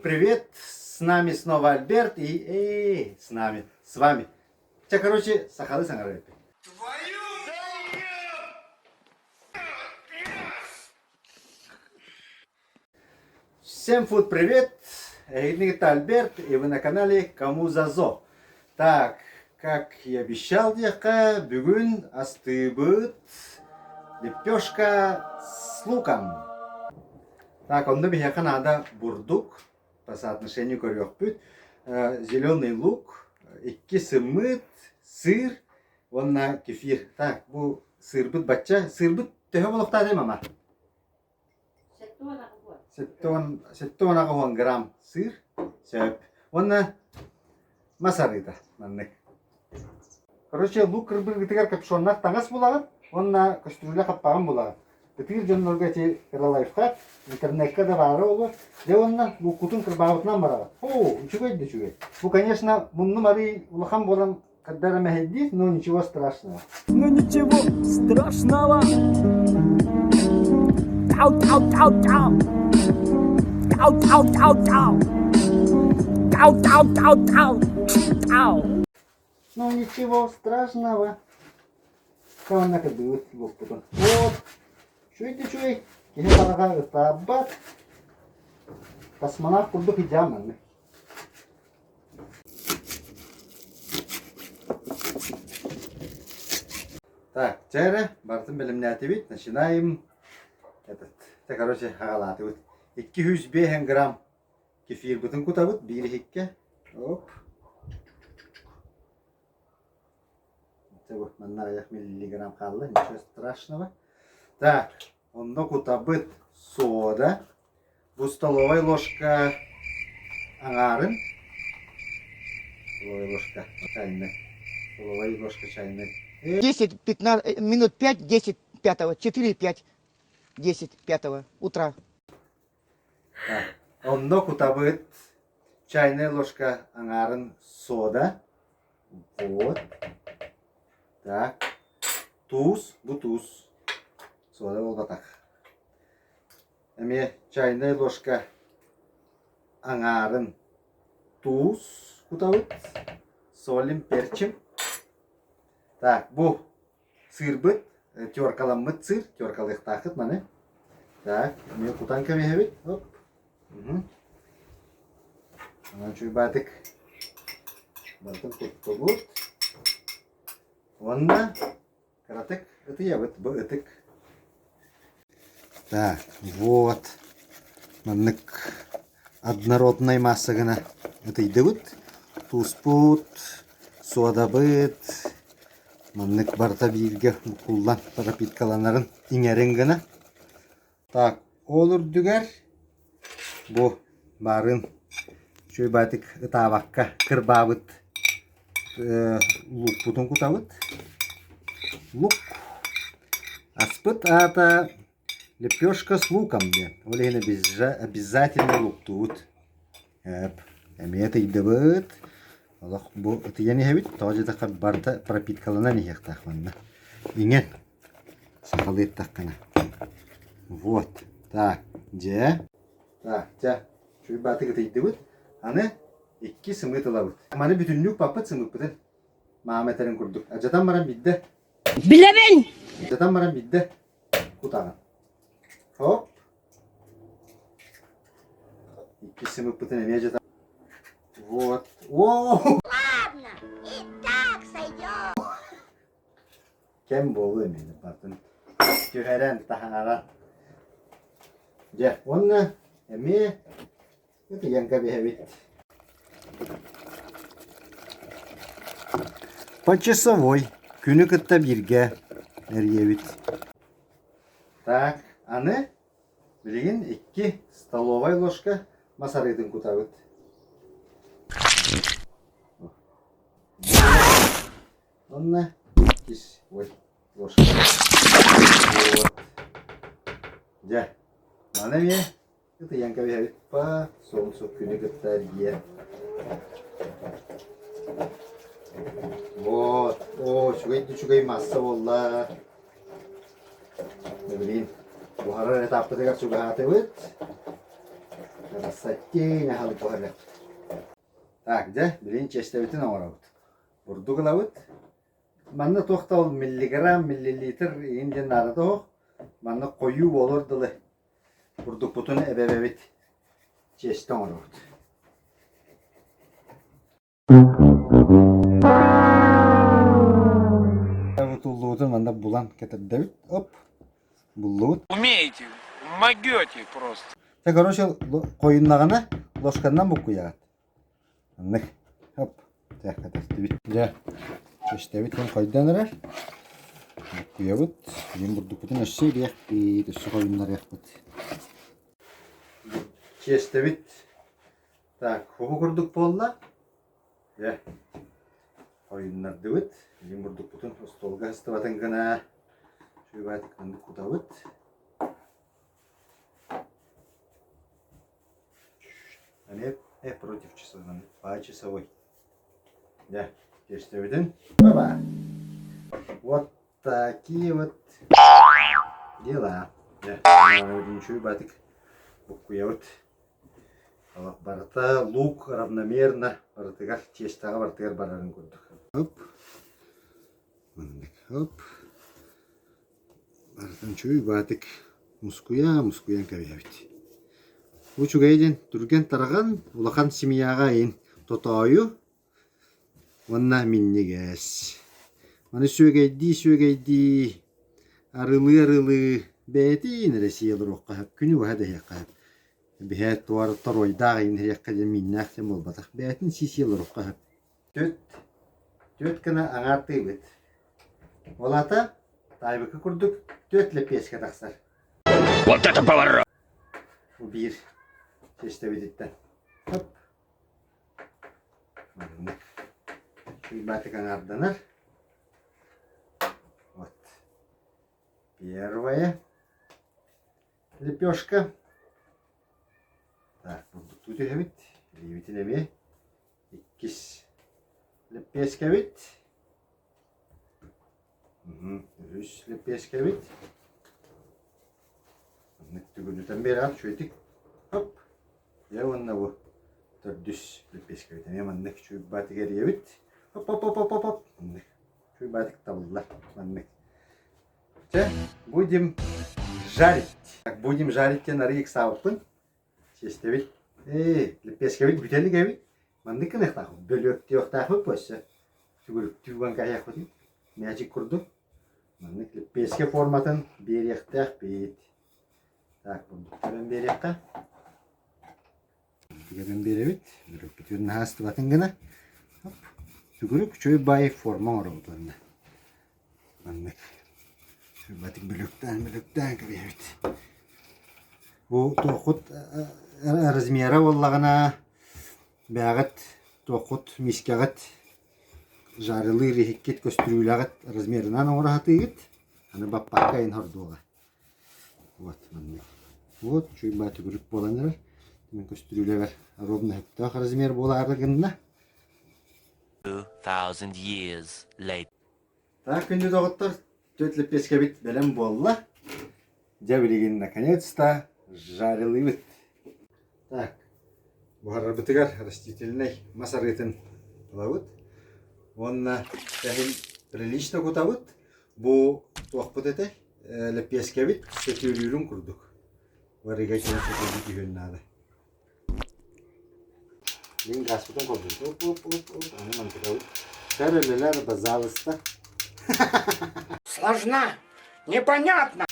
привет! С нами снова Альберт и эй, с нами, с вами. Чэ, короче, сахалыы саҥарар эппит. Всем фуд привет! Эһигини кытта Альберт и вы на канале Кому за зо. Так, как и обещал диэххэ, бүгүн астыыбыт лепешка с луком. Так, онно биһиэхэ наада бурдук, по соотношению көрүөхпүт, зеленый лук, икки сымыыт, сыр уонна кефир. Так, бу сыырбыт бачча. Сыырбыт төһө болохтаатай, мама? 78 грамм сыр сөп. Уонна мас арыыта маннык. Короче, лук кырбыыргытыгар капюшоннаах таҥас булаҕыт уонна көстүрүүлэ хаппаҕын булаҕыт. Ытыыр дьоннорго ити кыра лайфхак, интернекка да баара олор. Дьэ уонна луккутун кырбаабытынан бараҕыт. Оо, үчүгэй да үчүгэй. Бу, конечно, муннум арыый улахан буолан Когда мэһэйдиир, но ничего страшного. Ну ничего страшного. Тау тау тау тау. Тау тау тау тау. Тау тау тау тау. Тау. Ну ничего страшного. Манна кырдыбыт луоппутун. Вот. Үчүгэй да үчүгэй. Киһи хараҕа ытаабат. Космонавт курдук идеал маннык. Так, чэ эрэ, барытын бэлэмнээтибит. Начинаем этот, чэ, короче, аҕалаатыбыт. 205 грамм кефирбытын кутабыт биир иһиккэ. Оп. Манна аҕыйах миллиграмм хаалла, ничего страшного. Так, онно кутабыт сода. Бу столовай ложка аҥаарын, столовай ложка чайный, столовай ложка чайный. 10, 15, минут 5, 10, 5, 4, 5, 10, 5 утра. Так, онно кутабыт чайная ложка аҥаарын сода. Вот. Так. Туус, бу туус. Сода буолбатах. Эмиэ чайнай ложка аҥаарын туус кутабыт, солим, перчим. Так, бу сыырбыт, теркаламмыт сыр, теркалыахтааххыт маны. Так, эмиэ кутан кэбиһэбит. Оп. Онон чуйбаатык барытын куттубут. Уонна Кыратык ытыйабыт бу ытык. Так, вот. Маннык однороднай масса гына ытыйдыбыт. Туспут, суодабыт, маннык барыта бииргэ буккуллан пропиткаланарын иҥэрин гына. Так, ол үрдүгэр бу баарын үчүгэй баатык ытаабакка кырбаабыт луукпутун кутабыт. Лук. Аспыт аата лепешка с луком диэн. Ол иһин обязательно луктуубут. Эп, эмиэ ытыйдыбыт. Олох бу ытыйан иһэбит. Тоҕо диэтэххэ барыта пропиткаланан иһиэхтээх манна. Иҥэн. Сахалыы эттэххинэ. Вот. Так, дьэ. Так, дьэ. Чуйбаатык ытыйдыбыт. Аны икки сымыыт ылабыт. Маны бүтүннүү укпаппыт сымыыппытын. Маама этэрин курдук. Адьатан баран биирдэ. Билэбин! Адьатан баран биирдэ кутаҕын. Хоп. Икки сымыыппытын эмиэ адьатан. Вот. О! Ладно, и так сойдет. Кэм буолуо эмиэ бардын түһэрэн таһааран. Дьэ, уонна эмиэ ытыйан кэбиһэбит. Почасовой күнү кытта бииргэ эрийэбит. Так, аны билигин икки столовай ложка мас арыытын кутабыт. Онно иккис ой ложка. Вот. Дьэ, маны эмиэ ытыйан кэбиһэбит па солнце күнү кытта эргийэн. Вот, оо, үчүгэй да үчүгэй масса буолла. Блин, буһарар этаппытыгар чугаһаатыбыт. Красотень аһылык буһарыахпыт. Так, дьэ, билигин чиэстэбитин оҥоробут. Бурдук ылабыт. Манна туох да ол миллиграмм, миллилитр иһин диэн наадата суох. Манна хойуу буолуор дылы бурдукпутун эбэбэбит чиэстэ оҥоробут. Туллубутун манна булан кэтэрдэбит. Оп, буллубут. Умеете, могете просто. Це, короче, хойуннаҕына ложканнан буккуйаҕыт. Маннык. Оп, кэтэрдибит. Дьэ, чэстэбит ким хойдон эрэр. Буккуйабыт. Билин бурдукпутун өссө ириэхпит, өссө хойуннарыахпыт. Чиэстэбит Так, бу курдук буолла. Дьэ, хойуннардыбыт. Билигин бурдукпутун остуолга сыстыбатын гына чугатык маннык кутабыт. Эмиэ э против часовой, по часовой. Дьэ, тиэстэбитин. Баба. Вот такие вот дела. Дьэ, чуйбатык буккуйабыт. Барыта лук равномерно барытыгар тиэстэҕэ барытыгар барарын курдук. Оп. Маннык оп. Барытын чуй баатык мускуйа мускуйан кэбиһэбит. Бу үчүгэй диэн түргэн тараҕан улахан семьяҕа иһин тотоойу уонна минньигэс. Маны сүөгэйдии-сүөгэйдии, арылыы-арылыы бэйэтин эрэ сии олоруохха сөп, күнү быһа да иһиэххэ сөп. Биһээ туора торуойдаах иһин иһиэххэ диэн мииннээх диэн буолбатах, бэйэтин сии-сии олоруохха сөп. Түөрт, түөрт гына аҥаардыыбыт. Ол аата таайбыкка курдук түөрт лэппиэскэ тахсар. Вот это поворот! Бу биир тиэстэбититтэн. Хоп. Маннык Уйбаатык аҥаарданар. Вот. Первая лепешка. Так, бурдуктуу түһэбит. Илиибитин эмиэ иккис лэппиэскэбит. Үһүс лэппиэскэбит. Маннык түгүнүтэн биэрэҕит үчүгэйдик. Хоп. Дьэ уонна бу төрдүс лэппиэскэбит эмиэ маннык чуйбаатык эрийэбит. Хоп-хоп-хоп-хоп-хоп. Маннык чуйбаатык табыллар. Маннык. Чэ, будем жарить. Так, будем жарить диэн арый ыксаабыппын. Сиэстэбит. Ээ, лэппиэскэбит бүтэлик эбит. Маннык гыныахтаахпыт, бөлүөктүөхтээхпит бу өссө. Түгүрүктүү уган кэһиэхпитин. Мээчик курдук. Маннык лэппиэскэ форматын биэриэхтээхпит. Так, бурдук көрөн биэриэххэ. Түгэрэн биэрэбит. Бөлүөкпүтүн наһаа ыстыбатын гына. Оп. Түгүрүк үчүгэй баай форма оҥоробут уонна. Маннык Батик бүлүктээн бүлүктээн кэбиһэбит. Бу туоххут размера буоллаҕына бэйэҕит туоххут миискэҕит жарылыыр иһиккит көстүрүүлэҕит размерынан оҥоро сатыыгыт. Аны баппакка иһин хордуоҕа. Вот маннык. Вот чуйбаа түгүрүк буолан эрэр. Мин көстүрүүлэбэр ровно сөптөөх размер буолаары гынна. 2000 years later. Так, күндү доҕоттор, түөрт лэппиэскэбит бэлэм буолла. Дьэ, билигин наконец-то жарилыыбыт. Так, буһарарбытыгар растительнай мас арыытын ылабыт. Уонна тэһин прилично кутабыт. Бу туохпут этэй? Лэппиэскэбит сөтүөлүүрүн курдук. Барыга кэлэн сөтүөлүү түһүөн наада. Мин гаспытын холбуут. Оп, оп, оп, оп. Аны мантыкабыт. Тэрилэлэр, базалыста. Сложна, непонятно.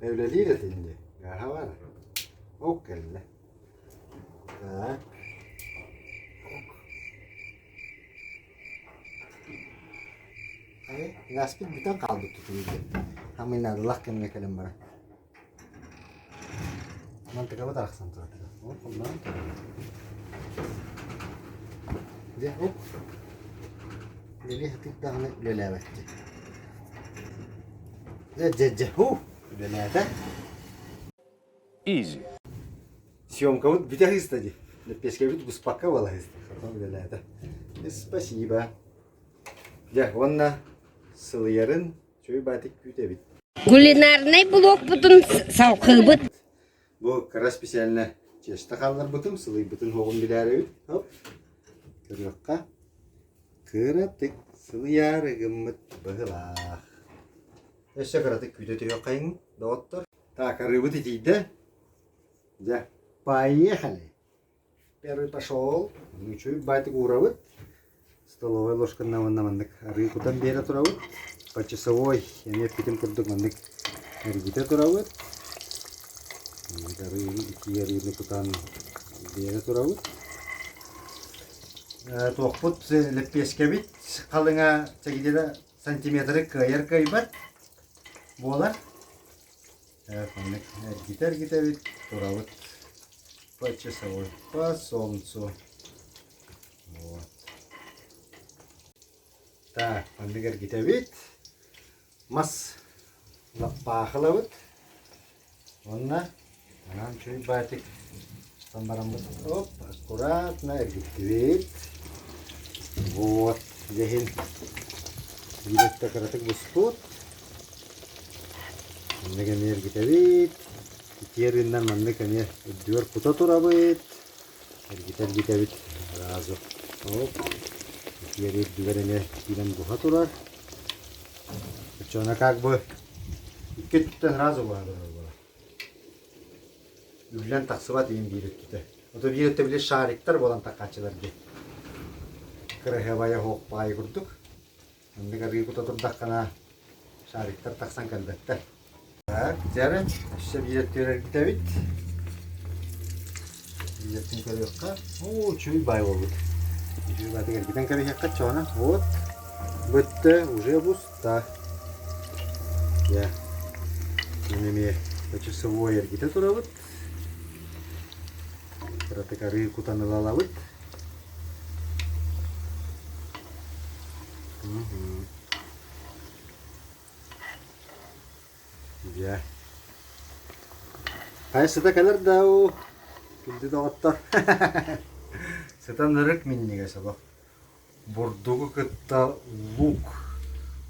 Үлэлиир этин дии. Гааһа баар. Ок кэллэ. Так. Ай, гаспыт бүтэн хаалбыт тутуйда. Хамый наадалаах кэмҥэ кэлэн баран. Мантыкабыт арахсан турар. Ол холлоон турар. Дьэ, оп. Үлэлии сатыыр даҕаны үлэлээбэттэр. Дьэ, дьэ, дьэ, һуу, үлэлээтэ. Easy. Съемкабыт бүтэ сыста дии. Лэппиэскэбит буспакка буола сыста. Потом үлэлээтэ. Спасибо. Дьэ, уонна сылыйарын Чөй баатык күүтэбит. Кулинарнай блокпутун салҕыыбыт. Бу кыра специально. Чиэстэ хаалларбытым, сылыйбытын уоҕун билээрэбит. Хоп. Көрүөххэ. Кыратык сылыйаары гыммыт быһылаах. Өссө кыратык күүтэ түһүөххэйиҥ, доҕоттор. Так, арыыбыт итийдэ. Дьэ, поехали! Первый пошел. Үчүгэй баайтык уурабыт. Столовай ложканан уонна маннык арыы кутан биэрэ турабыт. Почасовой эмиэ эппитим курдук маннык эргитэ турабыт. Маннык арыы, итии арыыны кутан биэрэ турабыт. Туохпут лэппиэскэбит халыҥа где-то сантиметры кыайар кыайбат буолар. Маннык эргитэ-эргитэбит, турабыт по часовой, по солнцу. Вот. Так, маннык эргитэбит. Мас лаппаахылабыт. Уонна анаан чуй баатик бараммыт. Оп, аккуратно эргиттибит. Вот, дьэһин биир өттө кыратык буспут. Маннык эмиэ эргитэбит. Итии арыыннан маннык эмиэ үрдүгэр кута турабыт. Эргитэ-эргитэбит сразу. Оп. Итии арыы үрдүгэр эмиэ киирэн буһа турар. Оччоҕуна как бы икки өттүттэн сразу буһа турар буолар. Үллэн тахсыбат иһин биир өттүтэ. Ото биир өттө били шариктар буолан таххааччылар дии. Кыраһыабайа оһуохпаайы курдук. Маннык арыы кута турдаххына шариктар тахсан кэлбэттэр. Так, дьэ өссө биир өттүгэр эргитэбит. Биир өттүн көрүөххэ. Оо, үчүгэй баай буолбут. Үчүгэй баайтык эргитэн кэбиһиэххэ чоҕуна. Вот. Бүттэ, уже буста. Дьэ. Мин эмиэ часовой эргитэ турабыт. Кыратык арыы кутан ылалабыт. Дьэ. Хайа сыта кэлэр да уу, күндү доҕоттор. Сытан ырык минньигэс олох. Бурдугу кытта лук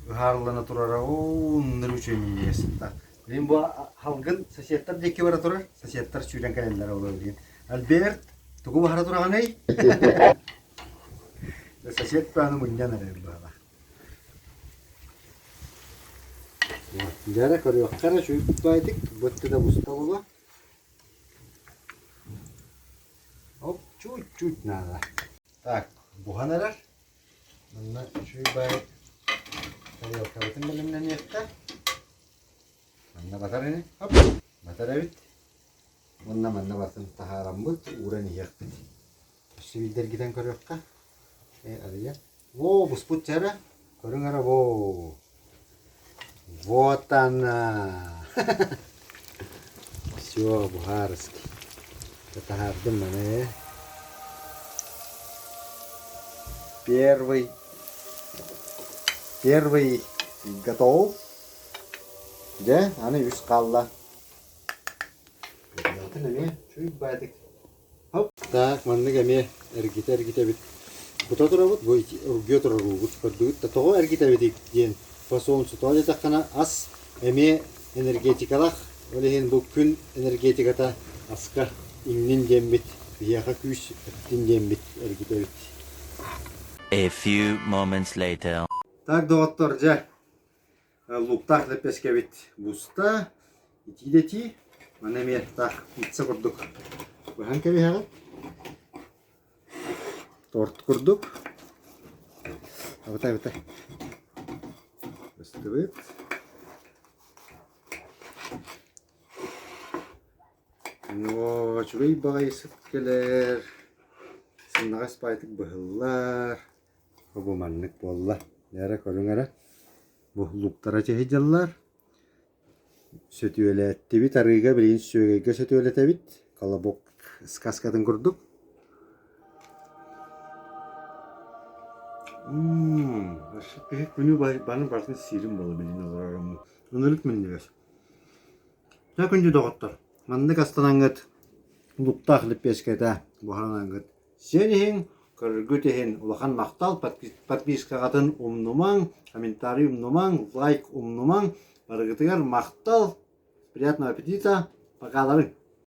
ыһаарылана турара ууннар үчүгэй минньигэс сыта. Билигин бу халгын соседтар диэки бара турар, соседтар сүүрэн кэлэллэр ол билигин. Альберт, тугу баһара тураҕыный? Сосед бааны мунньан эрэр быһалаах. Дьэ эрэ көрүөххэ эрэ үчүгэй баайдык, бытты да буста буолуо. Оп, чуть-чуть надо. Так, буһан эрэр. Манна үчүгэй баай тарелкабытын бэлэмнэниэххэ. Манна батар ини. Хоп, батар эбит. Уонна манна барытын таһаараммыт, ууран иһиэхпит. Өссө биирдэргитэн көрүөххэ. Э, арыйа. Во, буспут чэ эрэ. Көрүҥ эрэ, во. Вот она! Все, бухарский. Таһаардым маны. Первый. Первый готов. Дьэ, аны үс хаалла. Атын эмиэ чуй-баатык Так, маннык эмиэ эргитэ-эргитэбит. Кута турабыт, бу оргуйа турар уубут көрдүгүт да тоҕо эргитэбитий диэн фасон тоҕо диэтэххинэ ас эмиэ энергетикалаах, ол иһин бу күн энергетиката аска иҥнин диэммит, биһиэхэ күүс эптин диэммит эргитэбит. A few moments later. Так, доҕоттор, дьэ, Лууктаах лэппиэскэбит буста, итии да итии. Маны эмиэ таах пицца курдук быһан кэбиһэҕин. Торт курдук. Абытай, абытай. Быстыбыт. Но үчүгэй баҕайы сыт кэлэр. Сымнаҕас баайтык быһыллар. Бу маннык буолла. Эрэ көрүҥ эрэ. Бу луктара чэһи дьаллар. Сөтүөлэттибит арыыга билигин сүөгэйгэ сөтүөлэтэбит. Колобок сказкатын курдук. Мм, киһи күнү баны барытын сиирим буола билин олорорум. Ынырык минньигэс. Дьэ күндү доҕоттор, маннык астанаҥҥыт луктаах лэппиэскэтэ буһаранаҥҥыт Сиэн иһин, көрөргүт иһин улахан махтал, подпискаҕытын умнумаҥ, комментарий умнумаҥ, лайк умнумаҥ. Барыгытыгар махтал, приятного аппетита, покаларыҥ!